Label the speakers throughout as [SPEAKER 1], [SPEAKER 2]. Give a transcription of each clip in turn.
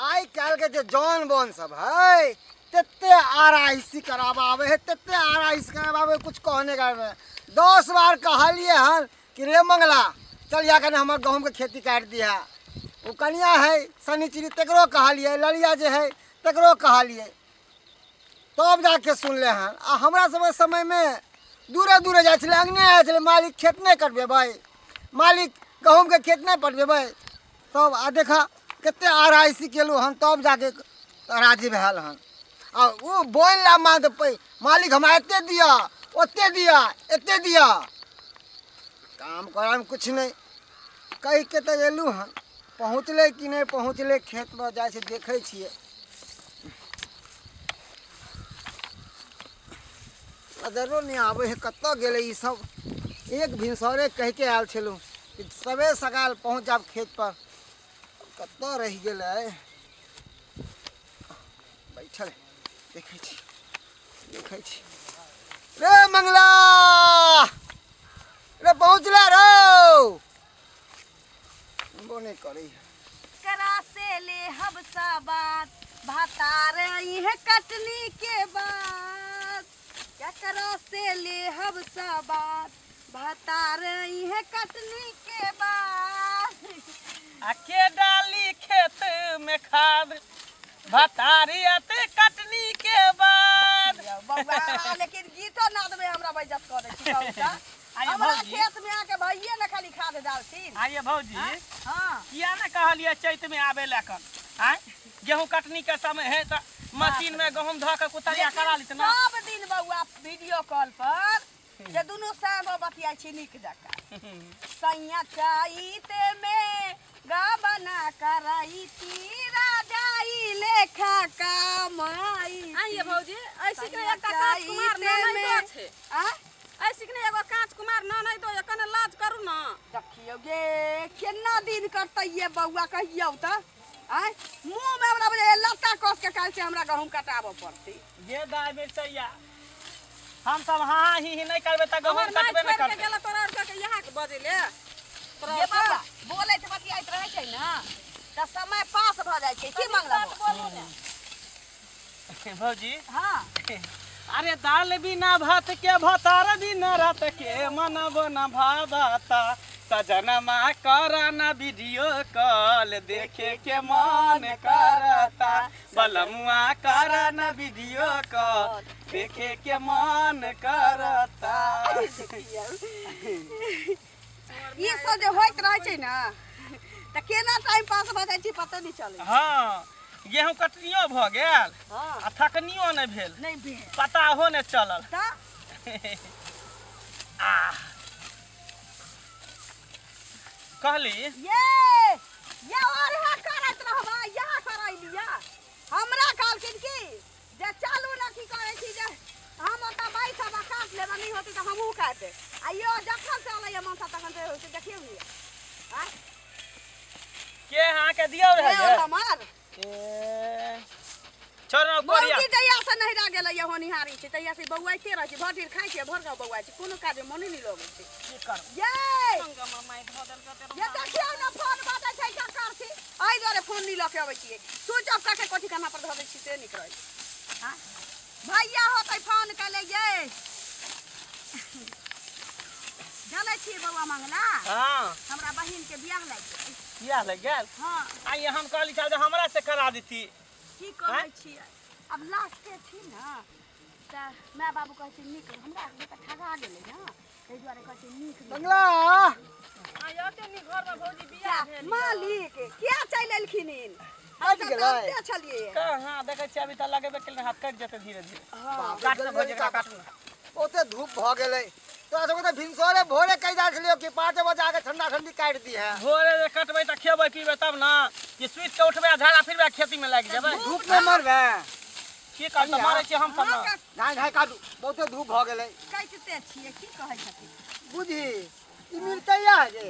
[SPEAKER 1] आइ काल्हिके जे जौन बोन सब है तते आर I C कराबाबै है, तते आर I C कराबाबै, कुछ कहने का नहीं। 10 बार कहलिए हन कि रे मंगला चल जा कने हमर गहूँमके खेती काटि दिहा। ओ कनिया है शनिचरी तकरो कहलिए, ललिया जे है तकरो कहलिए, तब जाके सुनले हन। आ हमरा सबके समयमे दूरे दूरे जाइ छलै, अङ्गने आइ छलै, मालिक खेत नहि कटबेबै, मालिक गहूँमके खेत नहि पटबेबै। तब आ देखा कते आर I C केलहुँ हन, तब जाके राजी भेल हन। आ ओ बोल ला मांग मालिक हमरा एते दिअ, ओते दिअ, एते दिअ, काम करऽमे किछु नहि। कहिके तऽ एलहुँ हन, पहुँचलै कि नहि पहुँचलै खेतमे जाइ छै देखै छियै। नजरो नहि आबै है कतऽ गेलै ई सब। एक भिनसरे कहिके आयल छलहुँ कि सबेर सकाल पहुँच जायब खेत पर, कतऽ रहि गेलै? बैठल देखै छी, देखै छी। रे मंगला रे, पहुँचला रौ? सुनबो नहि करै।
[SPEAKER 2] करा से ले हब बात भातार इहे कटनी के बाद, ककरा से ले हब बात भातार इहे कटनी के बाद।
[SPEAKER 3] आ के डाली खेत में खाद भतारी अते कटनी के बाद।
[SPEAKER 2] बउआ, लेकिन गीतो नाद में हमरा बेइज्जत कर दै छी कहू त।
[SPEAKER 3] आइए
[SPEAKER 2] हमरा
[SPEAKER 3] भौजी।
[SPEAKER 2] खेत में आके भैये ने खाली खाद डालथिन।
[SPEAKER 3] आइए भौजी।
[SPEAKER 2] हाँ।
[SPEAKER 3] किया ने कहलिए चैत में आबे लए कन? आँय, गेहूं कटनी के समय है तऽ मशीन में गहूम धऽ के कुतरिया करा लेत ना।
[SPEAKER 2] सब दिन बउआ वीडियो कॉल पर जे दुनू साँझ बतियाइ छी नीक जकाँ। सैया चाहते में गबना कराई राजाई लेखा कमाई।
[SPEAKER 4] आइए भौजी, ऐसी के एकटा कांच कुमार
[SPEAKER 2] चाहते
[SPEAKER 4] ननैदो
[SPEAKER 2] में
[SPEAKER 4] छै।
[SPEAKER 2] आ?
[SPEAKER 4] ऐसी के एगो कांच कुमार ननैदो ये, कने लाज करू न।
[SPEAKER 2] देखियौ गे केना दिन करतै ये बौआ, कहियौ तऽ। आँय, मुँह में हमरा बुझाइए लत्ता कस के काल्हि से हमरा गहूँम कटाबऽ पड़तै।
[SPEAKER 3] गे दाय मिरचैया, हम सब हाँ हाँ ही ही नहीं करबे त गहूम
[SPEAKER 4] हमर माय
[SPEAKER 3] कटबे नहीं
[SPEAKER 4] छोड़ के
[SPEAKER 3] करते।
[SPEAKER 4] गेल तोरा आर के यहाँ के बजैले। तोरा
[SPEAKER 2] ये
[SPEAKER 4] आर के?
[SPEAKER 2] बौआ बोलैत बतियाइत रहै छै ने तऽ समय पास भऽ जाइ छै। की मंगला
[SPEAKER 4] बोलू ने
[SPEAKER 3] भौजी।
[SPEAKER 2] हाँ।
[SPEAKER 3] अरे दाल बिना भात के भतार बिना रात के मन बन भावता, सजनमा करना वीडियो कॉल देखे के मन करता, बलमुआ करना वीडियो कॉल देखे के मन करता।
[SPEAKER 2] ई सब जे होइत रहै छै ने तऽ केना टाइम पास भऽ जाइ छै पते नहि चलै।
[SPEAKER 3] हाँ, गेहूं कटनियो भऽ गेल।
[SPEAKER 2] हाँ।
[SPEAKER 3] आ थकनियो नहि भेल।
[SPEAKER 2] नहि भेल,
[SPEAKER 3] पताहो नहि चलल।
[SPEAKER 2] तऽ
[SPEAKER 3] आ कहली
[SPEAKER 2] ये और यहाँ करैत रहबै, यहाँ करै लिअ। हमरा कहलखिन कि जे चलू ने, की करै छी जे हम ओतऽ बैसब आ काटि लेब, आ नहि होतै तऽ हमहूँ काटि देब। आ यो जखन से अलै मनसा तखन से होइ छै, देखियौ ने। आँय?
[SPEAKER 3] के अहाँके दियौ रहै
[SPEAKER 2] ये
[SPEAKER 3] ये?
[SPEAKER 2] हमर
[SPEAKER 3] ए, छोड़ ना कोरिया।
[SPEAKER 2] मौगी जहिया से नहिरा गेलै ये होनिहारी छै तहिया से बौआइते रहै छै, भरि दिन खाइ छै, भरि गाँव बौआइ छै, कोनो काजमे मोने नहि लगै छै।
[SPEAKER 3] की करब
[SPEAKER 2] ये
[SPEAKER 4] संग हमर माय धऽ देलकै तेरो।
[SPEAKER 2] ये देखियौ ने फोन बजै छै, ककर छी? एहि दुआरे फोन नहि लऽ के अबै छियै, स्विच ऑफ कऽ के कोठी कन्हा पर धऽ दै छी से नीक रहै छै। हाँ भैया होतै फोन कयले। ये जानै छियै बौआ मंगला?
[SPEAKER 3] हाँ।
[SPEAKER 2] हमरा बहिन के बियाह लागि गेलै।
[SPEAKER 3] बियाह लागि गेल?
[SPEAKER 2] हाँ।
[SPEAKER 3] आइए हम कहली छल जे हमरा से करा देती।
[SPEAKER 2] की कहै छियै, आब लास्टे छी ने तऽ माय बाबू कहै छै नीक, हमरा तऽ ठगा गेलै ने, ताहि दुआरे कहै छै नीक नीक।
[SPEAKER 1] मंगला
[SPEAKER 4] आइ ओते नीक घरमे भौजी बियाह भेल।
[SPEAKER 2] मालिक किया चलि एलखिन? हम
[SPEAKER 1] कटि
[SPEAKER 2] सब
[SPEAKER 1] गेलै?
[SPEAKER 2] तऽ छलियै।
[SPEAKER 3] कहाँ देखै छियै, अभी तऽ लगेबे केलियै, हाथ कटि जेतै धीरे धीरे।
[SPEAKER 2] हाँ।
[SPEAKER 3] काट ने भौजी, एकरा काटू ने।
[SPEAKER 1] बहुते धूप भऽ गेलै। तोरा सबके तऽ भिनसरे भोरे कहि जाइ छलियौ कि 5 बजे आके ठंडा ठंडी काटि दी है।
[SPEAKER 3] भोरे जे कटबै तऽ खेबै पीबै तब ने, कि सुति के उठबै आ झाड़ा फिरबै आ खेती में लागि जेबै।
[SPEAKER 1] धूप में मरबै?
[SPEAKER 3] की करतै, मरै छियै हम सब ने।
[SPEAKER 1] धाय धाय काटू, बहुते धूप भऽ गेलै।
[SPEAKER 2] काटिते छियै, की कहै छथिन?
[SPEAKER 1] बुझी ई मिरचैया है जे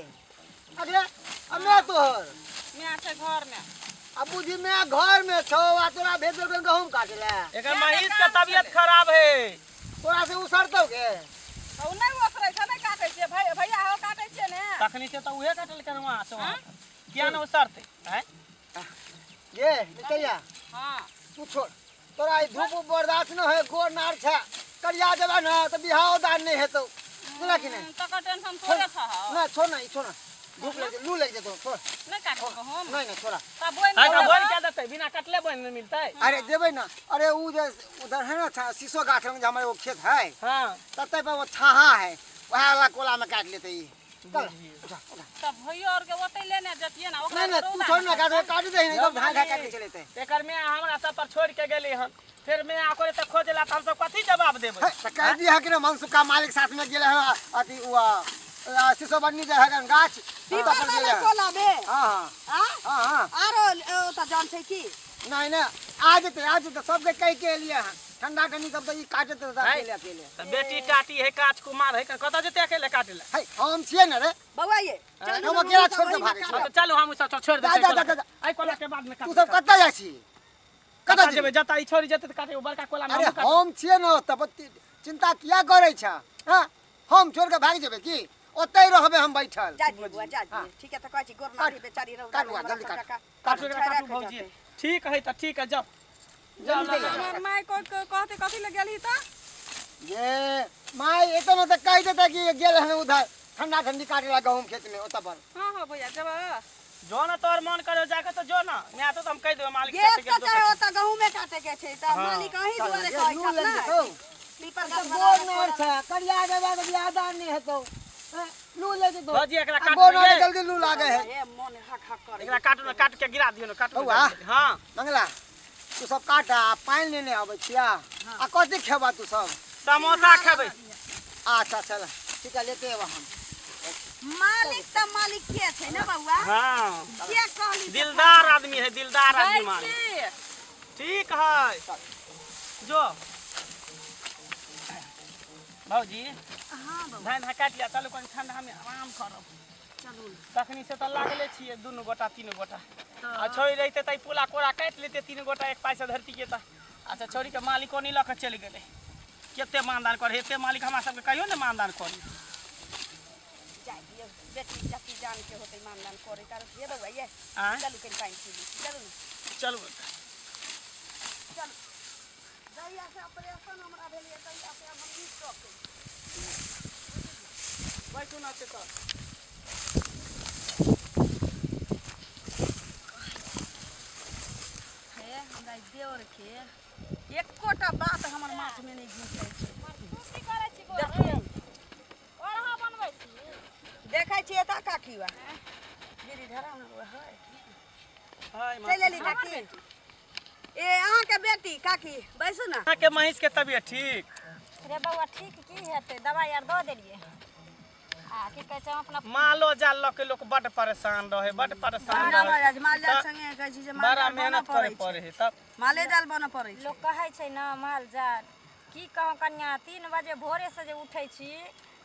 [SPEAKER 1] अरे आ मैं तोहर
[SPEAKER 4] माय छै घर में।
[SPEAKER 1] आ बुझी मैं घर में छौ आ तोरा भेज देलकै गहूम काटे ले।
[SPEAKER 3] एकर महींस के तबियत खराब है।
[SPEAKER 1] तोरा से उसरतौ के?
[SPEAKER 4] तऽ ओ नहि ओसरै छै, नहि काटै छियै भैया, हो काटै छियै ने।
[SPEAKER 3] तखनी से तऽ उहे काटलकै वहाँ से वहाँ, किया ने उसरतै? आँय?
[SPEAKER 1] ये निकलिया।
[SPEAKER 4] हां।
[SPEAKER 1] तू छोड़, तोरा ई धूप उप बर्दाश्त न है, गोर नार छै, करिया देबा न त बिहाओ दान नहीं हेतौ, बुझला कि नहीं?
[SPEAKER 4] तकर टेंशन तोरे छ।
[SPEAKER 1] ना छोड़ ना, ई छोड़ ना, धूप लग लू लग जेतौ, छोड़।
[SPEAKER 4] नहीं काटब गहूम?
[SPEAKER 1] नहीं नहीं, छोड़ा।
[SPEAKER 4] तब बोइन
[SPEAKER 3] है तऽ
[SPEAKER 4] देबै।
[SPEAKER 3] बोइन के देतै? बिना कटले बोइन नहि मिलतै?
[SPEAKER 1] अरे देबै ना। अरे ऊ जे उधर है ना शीशो गाछ लग जे हमर एगो खेत है, तते पर वो छाहा है, वएह वाला कोला में काट लेते ई। चल उठा उठा।
[SPEAKER 4] तब भैयो और के ओतै लेने जतियै ना ओकरा।
[SPEAKER 1] नहीं नहीं, तू
[SPEAKER 4] रौदा
[SPEAKER 1] छोड़ ना, काट काट दे, नहीं सब धान काट के चलेते।
[SPEAKER 3] एकर में हमरा सब पर छोड़ के गेलै हन, फेर में ओकरे तऽ खोजला तऽ हमसब कथी जवाब देबै?
[SPEAKER 1] है, तऽ कह दिया कि ना मनसुखा मालिक साथ में गेल है, अथी उ शीशो बन्नी जे है गाछ
[SPEAKER 2] पीपर
[SPEAKER 1] ओतऽ पर गेल
[SPEAKER 2] वाला
[SPEAKER 1] है।
[SPEAKER 2] कोला में?
[SPEAKER 1] हाँ हाँ।
[SPEAKER 2] आ?
[SPEAKER 1] हाँ हाँ।
[SPEAKER 2] आरो ओतऽ जान छै की?
[SPEAKER 1] नहीं नहीं, आ जेतै आ जेतै, सबके कहि के एलियै हन, ठंडा कनी सब तऽ ई काटैत रहतै
[SPEAKER 3] है।
[SPEAKER 1] अकेले अकेले।
[SPEAKER 3] तऽ बेटी टाटी है, काच कुमार है, कतऽ जेतै अकेले काटे लए?
[SPEAKER 1] है, हम छियै ने रे।
[SPEAKER 2] बौआ ये चलू।
[SPEAKER 1] हम अकेला छोड़ के भागै
[SPEAKER 3] हँ
[SPEAKER 1] छियै।
[SPEAKER 3] तऽ चलू, हम सब छोड़ि दै
[SPEAKER 1] जा,
[SPEAKER 3] छियै
[SPEAKER 1] जा,
[SPEAKER 3] कोला
[SPEAKER 1] जा, जा।
[SPEAKER 3] के। एहि कोला के बाद में
[SPEAKER 1] तू सब कतऽ जाइ छी?
[SPEAKER 3] कतऽ
[SPEAKER 1] कतऽ
[SPEAKER 3] जेबै?
[SPEAKER 1] जेबै?
[SPEAKER 3] जतऽ ई छोड़ि जेतै तऽ काटे, ओ बड़का कोला में
[SPEAKER 1] अरे
[SPEAKER 3] हमहूँ काटब।
[SPEAKER 1] हम छियै ने ओतऽ, चिंता किया करै छ? हाँ, हम छोड़ के भागि जेबै की? ओतै रहबै हम बैठल।
[SPEAKER 2] जा दियौ बौआ, जा दियौ। ठीक है, तऽ कहै छी गोर नारी बेचारी रौदा
[SPEAKER 1] काट
[SPEAKER 2] में
[SPEAKER 1] बौआ,
[SPEAKER 2] हमरा
[SPEAKER 1] जल्दी
[SPEAKER 2] सबके
[SPEAKER 1] काट।
[SPEAKER 3] काटू एकरा,
[SPEAKER 2] छेड़ा
[SPEAKER 3] काटू
[SPEAKER 2] के
[SPEAKER 3] भौजी।
[SPEAKER 2] जेतै।
[SPEAKER 3] ठीक है तऽ ठीक है, जाउ जाउ।
[SPEAKER 1] जल्दी।
[SPEAKER 4] हमर माय कहते कथी लए गेलही तऽ?
[SPEAKER 1] ये माय एतो ने तऽ कहि देतै कि गेल हन उधर ठंडा ठंडी काटे ला गहूम खेत में ओतऽ पर।
[SPEAKER 4] हाँ हाँ भैया, जब
[SPEAKER 3] जो ना तोहर मन करे जाके तऽ जो ना, मैं तो हम कहि देबै मालिक
[SPEAKER 2] गेल
[SPEAKER 3] साथे
[SPEAKER 2] तऽ
[SPEAKER 3] गेल
[SPEAKER 2] चाहे
[SPEAKER 3] दोसर।
[SPEAKER 2] ओतऽ गहूमे काटे के छै तऽ मालिक अहीं
[SPEAKER 1] चल,
[SPEAKER 2] दुआरे
[SPEAKER 1] ये
[SPEAKER 2] कहै
[SPEAKER 1] लू
[SPEAKER 2] छथि
[SPEAKER 1] लागि
[SPEAKER 2] ने
[SPEAKER 1] जेतौ।
[SPEAKER 2] पीपर
[SPEAKER 1] तऽ
[SPEAKER 2] गाछ
[SPEAKER 1] गोर
[SPEAKER 2] वाला
[SPEAKER 1] नार छै, करिया देबै तऽ बियाह दान नहि हेतौ। हैं, लू लागि जेतौ।
[SPEAKER 3] भौजी, एकरा
[SPEAKER 1] आ
[SPEAKER 3] काटू
[SPEAKER 1] गोर नार
[SPEAKER 3] ने।
[SPEAKER 1] जल्दी लू लागे है।
[SPEAKER 2] हे मन हक हक करे।
[SPEAKER 3] एकरा काटू ने, काट के गिरा दियौ ने, काटू ने।
[SPEAKER 1] बौआ।
[SPEAKER 3] जल्दी। हाँ।
[SPEAKER 1] मंगला, तू सब काट आ पानि लेने अबै छिया, आ कथी खेबा तू सब?
[SPEAKER 3] समोसा खेबै।
[SPEAKER 1] अच्छा चल ठीक है, लेते अयबा हम।
[SPEAKER 2] मालिक तऽ मालिक के छै ने बौआ?
[SPEAKER 3] हाँ।
[SPEAKER 2] जे कहली से।
[SPEAKER 3] दिलदार आदमी है, दिलदार आदमी
[SPEAKER 4] जाइ
[SPEAKER 3] मालिक।
[SPEAKER 4] छी।
[SPEAKER 3] ठीक है, जो भौजी।
[SPEAKER 2] हाँ बौआ।
[SPEAKER 3] धान धान काटि लिअ, चलू कनि ठंडा में आराम करब।
[SPEAKER 2] चलू ने।
[SPEAKER 3] तखनी से तऽ लागले छियै दुनू गोटा तीनू गोटा, आ छोड़ी रहिते तऽ ई पुला कोड़ा काटि लेते तीनू गोटा एक पाइसँ धरती के। तऽ अच्छा, छौड़ीके मालिको नहि लऽ कऽ चलि गेलै। कते मानदान करे एते मालिक, हमरा सबके कहियो ने मानदान करी।
[SPEAKER 2] जाय दियौ, बेटी जाति जान के होतै मानदान करे कर। ये बौआ ये।
[SPEAKER 3] आँय?
[SPEAKER 2] चलू कनि पानि पी ली, चलू ने।
[SPEAKER 3] चलू।
[SPEAKER 2] चलू। जहिया से ऑपरेशन हमरा भेलियै तहिया से हम नीक सकै।
[SPEAKER 3] बैठू ना से तऽ।
[SPEAKER 2] हे हमरा ई देवर के एकोटा बात हमर माथ में नहि घुसै छै।
[SPEAKER 4] तू की करै छी बौआ?
[SPEAKER 2] देखियौ।
[SPEAKER 4] ओरहा बनबै छी?
[SPEAKER 2] देखै छियै तऽ काकी बा दीदी धरा ने बौआ है।
[SPEAKER 3] हाय।
[SPEAKER 2] चलि एली काकी? ए अहाँके बेटी काकी, बैसू ने।
[SPEAKER 3] अहाँके महींस के तबियत ठीक?
[SPEAKER 4] रे बौआ, ठीक की हेतै, दवाइ आर दऽ देलियै आ की कहै छै हम अपना
[SPEAKER 3] मालो जाल लऽ के लोक बड्ड परेशान रहे, बड्ड परेशान
[SPEAKER 2] बड़ा
[SPEAKER 3] रहे।
[SPEAKER 2] भऽ जाइ छै माल जाल संगे, कहै छी जे माल
[SPEAKER 3] बड़ा
[SPEAKER 2] जाल बनऽ
[SPEAKER 3] मेहनत करे
[SPEAKER 2] पड़ै छै।
[SPEAKER 3] पड़े है तब।
[SPEAKER 2] माले जाल बनऽ पड़ै छै।
[SPEAKER 4] लोक कहै छै ने माल जाल, की कहूँ कनिया, 3 बजे भोरेसँ जे उठै छी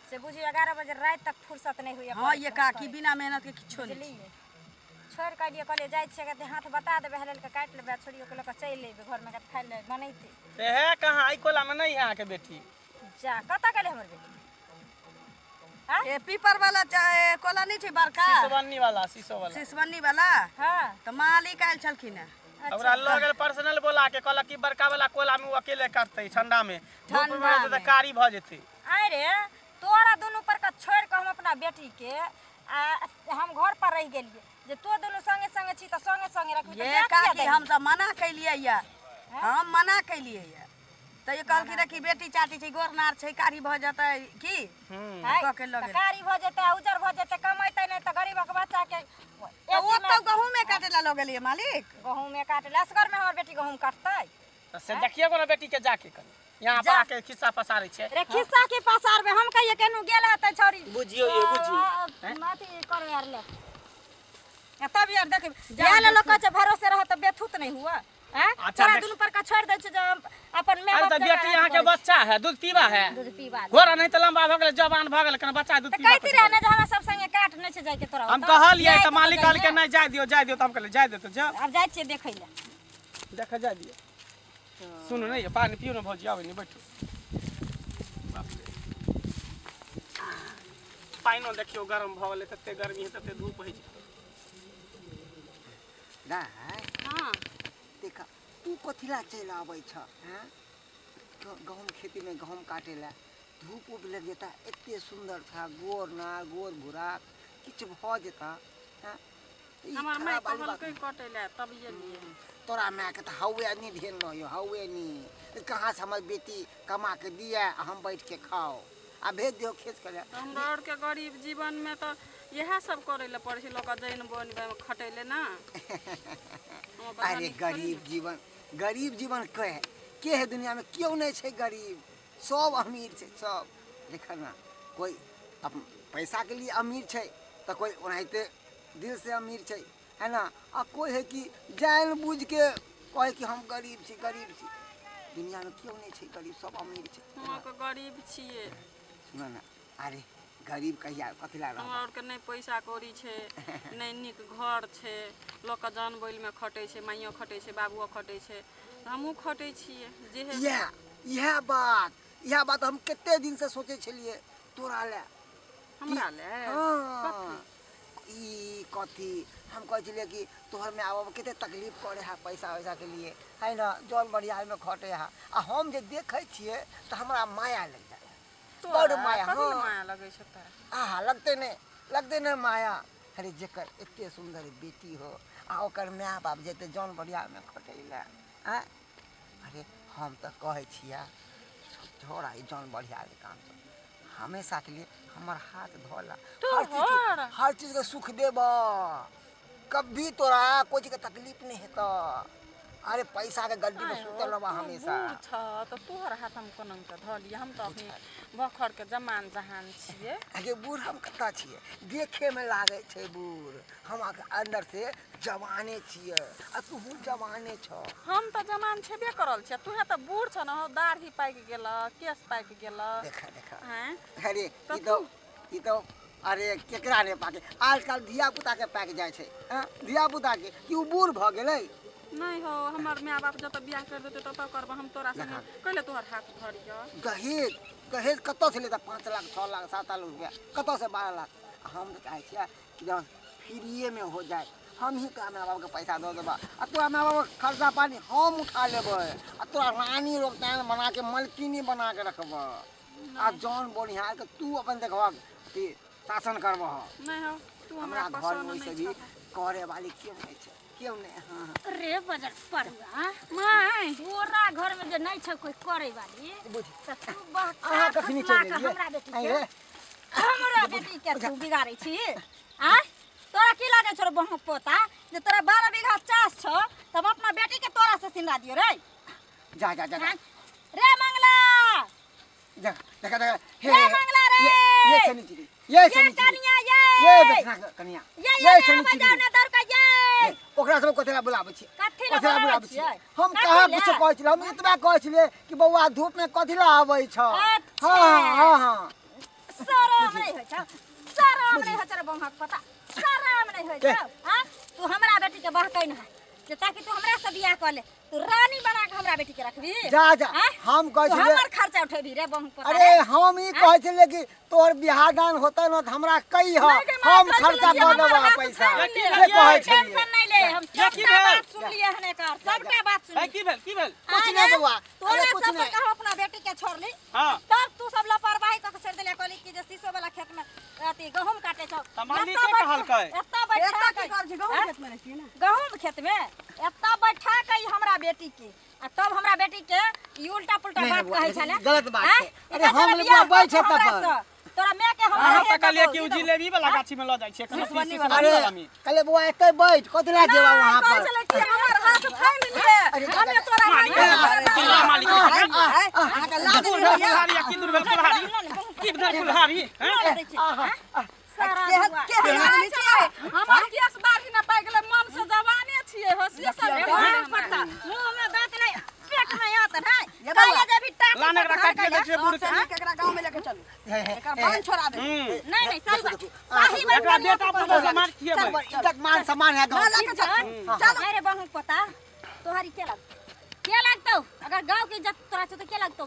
[SPEAKER 4] से बुझियौ 11 बजे राति तक फुर्सत नहि होइए।
[SPEAKER 2] हँ ये काकी, बिना मेहनत के किछो नहि छै।
[SPEAKER 4] बुझलियै, छोड़ि कऽ एलियै, कहलियै जाइ छियै कते हाथ बता देबै, हलल कऽ काटि लेबै आ छोड़ियो के लऽ कऽ चलि अयबै, घरमे कऽ खाइ लए बनेतै।
[SPEAKER 3] से है कहाँ? एहि कोला में नहीं है अहाँके बेटी?
[SPEAKER 4] जा, कतऽ गेलै हमर बेटी?
[SPEAKER 2] ए पीपर वाला कोला नहि छै बड़का?
[SPEAKER 3] शीशबन्नी वाला, शीशो वाला।
[SPEAKER 2] सिसबन्नी वाला।
[SPEAKER 4] हाँ।
[SPEAKER 2] तऽ मालिक आयल छलखिन हेँ।
[SPEAKER 3] ओकरा लऽ गेल पर्सनल बोला के, कहलक कि बड़का वाला कोला में ओ अकेले काटतै, ठंडा में धूप में
[SPEAKER 2] ठंडा
[SPEAKER 3] रहतै तऽ
[SPEAKER 2] में।
[SPEAKER 3] कारी भऽ जेतै।
[SPEAKER 4] आइ रे तोरा दुनू पर के छोड़ि कऽ हम अपना बेटीके आ हम घर पर रहि गेलियै, जे तो दुनू संगे संगे छी तऽ संगे संगे रखबी तऽ
[SPEAKER 2] ये
[SPEAKER 4] जा किया
[SPEAKER 2] काकी,
[SPEAKER 4] देली?
[SPEAKER 2] हम सब मना केलियै ये, हम मना केलियै ये तऽ ई कहलखिन रे कि बेटी चाटी छै, गोर नार छै, कारी भऽ जेतै की।
[SPEAKER 4] है,
[SPEAKER 2] कऽ के लऽ
[SPEAKER 4] तऽ
[SPEAKER 2] गेल।
[SPEAKER 4] कारी भऽ जेतै आ उजर भऽ जेतै, कमेतै नहि तऽ गरीबक बच्चाके।
[SPEAKER 2] तऽ ओतऽ गहूँमे काटे ला लऽ गेलियै मालिक।
[SPEAKER 4] गहूँमे काटले, असगरमे हमर बेटी गहूँम काटतै?
[SPEAKER 3] तऽ से देखियौ ने बेटी के जाके कनि, यहाँ पर आके खिस्सा पसारै छै।
[SPEAKER 4] रे खिस्सा की पसारबै? हम कहिए केनू गेल हेतै छौरी।
[SPEAKER 3] बुझियौ ये, बुझियौ।
[SPEAKER 4] अथी करो यार ले आ तब यार देख, इएह ले लोक कहै छै भरोसे रह तऽ बेथुत नहि हुआ। हैं?
[SPEAKER 3] अच्छा,
[SPEAKER 4] तोरा
[SPEAKER 3] देख।
[SPEAKER 4] दुनू पर का छोड़ि दै छै जे हम अपन माय
[SPEAKER 3] अरे
[SPEAKER 4] बाप
[SPEAKER 3] तऽ
[SPEAKER 4] जकाँ
[SPEAKER 3] बेटी अहाँके
[SPEAKER 4] करै छी।
[SPEAKER 3] बच्चा है, दूध पीबा है।
[SPEAKER 4] दूध पीबा दे।
[SPEAKER 3] घोड़ा नहीं तऽ लंबा भऽ गेलै, जवान भऽ गेलै, कने बच्चा दूध
[SPEAKER 4] तऽ
[SPEAKER 3] पीबा।
[SPEAKER 4] कहती रहे ने जे हमरा सब संगे काट नहि छै जाइके तोरा
[SPEAKER 3] हम
[SPEAKER 4] ओतऽ।
[SPEAKER 3] कहलियै
[SPEAKER 4] जाइ
[SPEAKER 3] तऽ मालिक
[SPEAKER 4] तऽ
[SPEAKER 3] कहलकै नहि, जाय दियौ जाय दियौ, तऽ हम कहलियै जाय दियौ तऽ जाउ।
[SPEAKER 4] आब जाइ छियै देखै लए।
[SPEAKER 3] देखऽ जाय दियौ। सुनू नहि, पानि पियू ने भौजी, आबै नहि, बैठू। बाप रे। पानिओ देखियौ गरम भऽ गेलै, तते गर्मी है, तते धूप होइ छै।
[SPEAKER 1] नहि।
[SPEAKER 4] हाँ।
[SPEAKER 5] हाँ।
[SPEAKER 1] देखा तू कथिला चलि आबै छ हैं गहूँम खेती में गहूँम काटे ला धूप उप लग जेता एते सुंदर था गोर ना गोर भूरा किछु भऽ जेता हैं तऽ ई
[SPEAKER 5] हमर माय
[SPEAKER 1] खराब वाली बात
[SPEAKER 5] कहलकै कटै लए तब एलियै।
[SPEAKER 1] तोरा मायके तऽ हौवे नहीं धेन रहियो हौवे नहीं कहाँ से हमर बेटी कमा के दिए आ हम बैठ के खाओ आ भेज दियो खेत करे।
[SPEAKER 5] तऽ हमरा आरके गरीब जीवनमे तऽ इएह सब करै लए पड़ै छै लोक जैन बन खटै लए ना।
[SPEAKER 1] अरे गरीब जीवन गरीब जीवन के है के है दुनिया में क्यों नहीं छै गरीब सब अमीर छै सब। देख ना कोई पैसा के लिए अमीर छै तऽ कोई ओनाहिते दिल से अमीर छै है ना आ कोई है कि जान बुझ के कहे कि हम गरीब छी गरीब छी। दुनिया में क्यों नहीं छै गरीब सब अमीर छै।
[SPEAKER 5] हम के गरीब छियै।
[SPEAKER 1] सुन ना अरे गरीब कहिया कथी ला
[SPEAKER 5] हमरा
[SPEAKER 1] रहब
[SPEAKER 5] आरके नहि पैसा कौड़ी छै नहि नीक घर छै लोकके जान बैलमे खटै छै माइयो खटै छै बाबुओ खटै छै हमहूँ खटै छियै जे हे।
[SPEAKER 1] इएह इएह बात इएह बात हम कते दिन से सोचै छलियै तोरा लए।
[SPEAKER 5] हमरा लए?
[SPEAKER 1] हाँ ई कथी हम कहै छलियै कि तोहर माय बाप कते तकलीफ करे है पैसा वैसा के लिए है ना जौन बढ़िया में खटे है आ हम जे देखै छियै तऽ हमरा माया लागि जाइ है बड़
[SPEAKER 5] तोरा
[SPEAKER 1] माया।
[SPEAKER 5] कथी लए
[SPEAKER 1] हाँ
[SPEAKER 5] माया लगै छौ तोरा?
[SPEAKER 1] आहा लगते नहीं लगते नहीं माया। अरे जेकर एते सुंदर बेटी हो आ ओकर माय बाप जेते जौन बढ़िया में खटै लए आँय। अरे हम तऽ कहै छियै छोड़ा ई जौन बढ़िया के काम सब हमेशा के लिए हमर हाथ धो ला हर चीज
[SPEAKER 5] तोहर?
[SPEAKER 1] हर चीज के सुख देब कभी तोरा कोई चीज के तकलीफ नहीं हेतऽ। अरे पैसा के गड्डी में सुतल रहबा हमेशा।
[SPEAKER 5] बूढ़ छ तऽ तोहर हाथ हम कोना के धऽ लिअ हम तऽ अखनी बखर के जमान जहान छियै।
[SPEAKER 1] अगे बूढ़ हम कतऽ छियै देखे में लागै छै बूढ़ हम अंदर से जवाने छियै आ तूहू जवाने छ।
[SPEAKER 5] हम तऽ जमान छेबे करल छियै तूहे तऽ बूढ़ छ न हौ दाढ़ी पाकि गेल केश पाकि गेल।
[SPEAKER 1] देखा देखा
[SPEAKER 5] आँय?
[SPEAKER 1] अरे ई तो ई तो अरे केकरा नहि पाके आजकल धिया पुता के पाकि जाइ छै हाँ धिया पुता के कि उ बूढ़ भऽ गेलै।
[SPEAKER 5] नहीं हो हमर माय बाप जतऽ बियाह कर देतै ततऽ करब हम तोरा संगे कैले तोहर हाथ धरियऽ।
[SPEAKER 1] दहेज दहेज कतऽ से लेता 5 लाख 6 लाख 7 लाख रुपया कतऽ से 12 लाख। हम तऽ चाहै छियै कि जब फ्रीए में हो जाए हम ही तोरा माय बाप के पैसा दऽ देबा आ तोरा माय बाप के खर्चा पानी हम उठा लेबै आ तोरा रानी रोग तैन बना के मलकिनी बना के रखबह आ जौन बोनिहार के तू अपन देखबह कि शासन करबह।
[SPEAKER 5] नहीं हो तू
[SPEAKER 1] हमरा
[SPEAKER 5] हमरा
[SPEAKER 1] घर में
[SPEAKER 5] पसंद
[SPEAKER 1] ओइसे
[SPEAKER 5] नहीं
[SPEAKER 1] भी
[SPEAKER 5] छह।
[SPEAKER 1] करे वाली क्यों नहीं छै क्यों नहीं। हाँ
[SPEAKER 4] रे बजर परुआ
[SPEAKER 5] माय
[SPEAKER 4] तोरा घर में जे नहीं छै कोई करे वाली
[SPEAKER 1] बुझ
[SPEAKER 4] तऽ तू बहका
[SPEAKER 1] अहाँ कखनी
[SPEAKER 4] फुसला
[SPEAKER 1] चलि
[SPEAKER 4] कऽ
[SPEAKER 1] एलियै?
[SPEAKER 4] हमरा बेटी
[SPEAKER 1] आँय
[SPEAKER 4] के
[SPEAKER 1] रे,
[SPEAKER 4] हमरा बेटी के तू बिगाड़ै छी आँय? तोरा की लागै छौ रे बहु पोता जे तोरा 12 बीघा चास छौ तब अपना बेटी के तोरा से सिंगा दियो रे।
[SPEAKER 1] जा जा जा जा
[SPEAKER 4] आँय? रे मंगला
[SPEAKER 1] जा देखा देखा हे
[SPEAKER 4] रे मंगला रे
[SPEAKER 1] ये शनिचरी ये
[SPEAKER 4] ये
[SPEAKER 1] शनिचरी
[SPEAKER 4] कनिया ये
[SPEAKER 1] ये बेचना कनिया
[SPEAKER 4] ये
[SPEAKER 1] ये
[SPEAKER 4] ये
[SPEAKER 1] शनिचरी
[SPEAKER 4] बजाओ ना दौड़ के ये
[SPEAKER 1] ए, ओकरा सब कथी ला बुलाबै छियै?
[SPEAKER 4] कथी ला
[SPEAKER 1] कथी ला
[SPEAKER 4] बुलाबै
[SPEAKER 1] बुलाबै छियै?
[SPEAKER 4] छियै?
[SPEAKER 1] हम
[SPEAKER 4] कथी
[SPEAKER 1] कहाँ
[SPEAKER 4] ला?
[SPEAKER 1] कुछो कहै छलियै हम एतबा कहै छलियै कि बौआ धूप में कथी ला आबै छ।
[SPEAKER 4] अच्छा।
[SPEAKER 1] हाँ हाँ हाँ
[SPEAKER 4] शरम नहीं होइ छौ शरम नहीं होइ छौ रे बहुक पता शरम नहीं होइ छौ। हाँ तू हमरा बेटी के बहकै न जे ताकि तू हमरा से बियाह कर ले तू रानी बना के हमरा बेटी के रखबी।
[SPEAKER 1] जा जा
[SPEAKER 4] आँय?
[SPEAKER 1] हम कहै
[SPEAKER 4] तू
[SPEAKER 1] छलियै
[SPEAKER 4] हमर खर्चा उठेबी रे बहुक पता
[SPEAKER 1] अरे
[SPEAKER 4] रे।
[SPEAKER 1] हम ई कहै छलियै कि तोहर बियाह दान होतै न तऽ हमरा कहि
[SPEAKER 5] नहीं गे माय,
[SPEAKER 1] हम
[SPEAKER 5] कहै
[SPEAKER 1] खर्चा
[SPEAKER 5] छलियै
[SPEAKER 1] कऽ
[SPEAKER 5] हमर
[SPEAKER 1] देबऽ
[SPEAKER 5] हाथ
[SPEAKER 1] पैसा
[SPEAKER 5] थामि ले।
[SPEAKER 1] से कहै छलियै।
[SPEAKER 4] टेंशन नहीं ले हम
[SPEAKER 3] ये की
[SPEAKER 4] सबटा
[SPEAKER 3] भेल?
[SPEAKER 4] बात सुनलियै हन एकर सबटा बात
[SPEAKER 3] ए,
[SPEAKER 4] सुनलियै।
[SPEAKER 3] की भेल की भेल?
[SPEAKER 1] कुछ नहीं बौआ
[SPEAKER 4] तोरा
[SPEAKER 1] अरे कुछ
[SPEAKER 4] सब
[SPEAKER 1] नहीं।
[SPEAKER 4] पर हम अपना बेटी के छोड़ली
[SPEAKER 3] हाँ
[SPEAKER 4] तब तू सब लापरवाही कऽ के छोड़ि देलियै कहली कि जे शीशो वाला खेत में अथी गहूम काटे छौ।
[SPEAKER 3] तऽ मालिके
[SPEAKER 4] एतऽ बैठा-
[SPEAKER 3] कहलकै।
[SPEAKER 4] एतऽ बैठा
[SPEAKER 2] एतऽ की
[SPEAKER 4] के
[SPEAKER 2] करै छी गहूम
[SPEAKER 4] आँय?
[SPEAKER 2] खेत में रहै छी ने
[SPEAKER 4] गहूम खेत में एतऽ बैठा के ई हमरा बेटी के आ तब हमरा बेटी के ई उल्टा पुल्टा
[SPEAKER 1] नहीं,
[SPEAKER 4] बात
[SPEAKER 1] नहीं,
[SPEAKER 4] कहै
[SPEAKER 1] बौआ,
[SPEAKER 4] छलै।
[SPEAKER 1] गलत बात
[SPEAKER 4] आँय?
[SPEAKER 1] छै।
[SPEAKER 4] ई
[SPEAKER 1] अरे
[SPEAKER 4] कहै
[SPEAKER 1] हम
[SPEAKER 4] छलै,
[SPEAKER 1] बौआ
[SPEAKER 4] बियाह
[SPEAKER 1] बैठ
[SPEAKER 4] कर तू
[SPEAKER 1] एतऽ
[SPEAKER 4] हमरा
[SPEAKER 1] पर।
[SPEAKER 4] सँ। तोरा माय के हम
[SPEAKER 3] अहाँ
[SPEAKER 4] रहे
[SPEAKER 3] तऽ कहलियै
[SPEAKER 4] देबौ,
[SPEAKER 3] कि
[SPEAKER 4] ई
[SPEAKER 3] ओ
[SPEAKER 4] देबौ।
[SPEAKER 3] जिलेबी वाला गाछी में लऽ जाइ छियै
[SPEAKER 2] सिसवनी
[SPEAKER 1] अरे कहले बौआ एतै बैठ कथी ला जेबा वहाँ
[SPEAKER 5] कहै
[SPEAKER 1] पर।
[SPEAKER 5] छलै कि हमर हाथ थामि ले
[SPEAKER 1] अरे जा,
[SPEAKER 5] हमे
[SPEAKER 1] जा,
[SPEAKER 5] तोरा हाथ
[SPEAKER 3] किला मालिक
[SPEAKER 2] अहाँके लाज
[SPEAKER 3] दूर
[SPEAKER 2] नहि
[SPEAKER 3] भेल
[SPEAKER 2] होइए?
[SPEAKER 3] कुल्हाड़ी आ की दूर भेल कुल्हाड़ी की भेल कुल्हाड़ी हैं?
[SPEAKER 1] आहा, आहा,
[SPEAKER 4] सारा
[SPEAKER 2] केहन
[SPEAKER 4] दुआ।
[SPEAKER 2] केहन आदमी छियै?
[SPEAKER 5] हमर केश दाढ़ी न पाकि गेलै मन से जवाने छियै हो से सब
[SPEAKER 4] रे
[SPEAKER 5] भेल
[SPEAKER 4] पत्ता मुंह में दांत नहीं पेट में आंत नहीं
[SPEAKER 2] ये बौआ।
[SPEAKER 4] काहे जेबी टाटी
[SPEAKER 3] लाने एकरा
[SPEAKER 4] पर
[SPEAKER 3] काटि के
[SPEAKER 4] धार
[SPEAKER 3] दै छियै बूढ़
[SPEAKER 2] सबसँ
[SPEAKER 3] के
[SPEAKER 2] नीक एकरा गाँव में लेके चलू
[SPEAKER 1] हे, हे,
[SPEAKER 2] एकर
[SPEAKER 1] हे,
[SPEAKER 2] बांध छोड़ा दे।
[SPEAKER 3] हम्म।
[SPEAKER 4] नहीं नहीं सही बात
[SPEAKER 1] देखो, देखो,
[SPEAKER 4] सही बात
[SPEAKER 3] एकरा
[SPEAKER 4] कनिया
[SPEAKER 3] बेटा
[SPEAKER 4] तू
[SPEAKER 3] पुतोह से मार खिएबै।
[SPEAKER 1] हमर इज्जत मान सम्मान है गाँव
[SPEAKER 2] ना लेके चल
[SPEAKER 4] चल अरे बहु पता तोहारी के लग के लगतौ अगर गांव के इज्जत तोरा छौ तो के लगतौ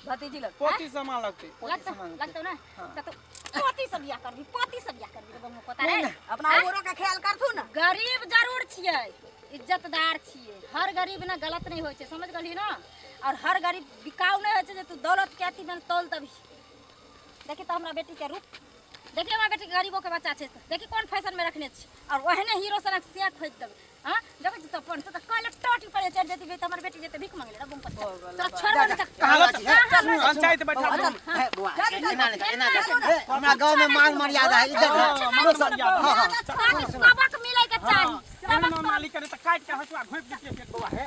[SPEAKER 2] भतीजी लग
[SPEAKER 3] पोती समान लगतै
[SPEAKER 4] लगतौ लगतौ ना त तू पोती से बियाह करबी पोती से बियाह करबी रे बहु पता रे
[SPEAKER 2] अपना औरो के ख्याल करथु ना।
[SPEAKER 4] गरीब जरूर छियै इज्जतदार छियै। हर गरीब ने गलत नहि होइ छै, समझ गेलही ने? और हर गरीब बिकाउ नहि होइ छै जे तू दौलत के अथी में तौल देबही। देखी तऽ हमरा बेटी के रूप देखी, हमरा बेटी के गरीबो के बच्चा छै, देखी कोन फैशन में रखने छी, और ओहने हीरो सनक से खोजि देबै। हाँ, देखै छी तऽ अपन तऽ कहले टोटी पर चढ़ि जेती तऽ हमर बेटी जेतै भीख मांगे रे बम पर, तोरा छोड़बो नहि तऽ।
[SPEAKER 1] कहाँ जाइ छी, हे?
[SPEAKER 4] कहाँ
[SPEAKER 1] सुनू,
[SPEAKER 3] पंचायत बैठा
[SPEAKER 1] बौआ,
[SPEAKER 3] दू।
[SPEAKER 1] हे, बौआ, एना नहि कर, एना कर। हे, हमरा गाँव में मान मर्यादा है, इज्जत है।
[SPEAKER 3] हाँ, मान मर्यादा।
[SPEAKER 1] हाँ, हाँ।
[SPEAKER 4] ताकि सबक मिले के चाही।
[SPEAKER 3] एहन मालिक करे तऽ काटि के हँसुआ घोपि दितियै पेट बौआ हे।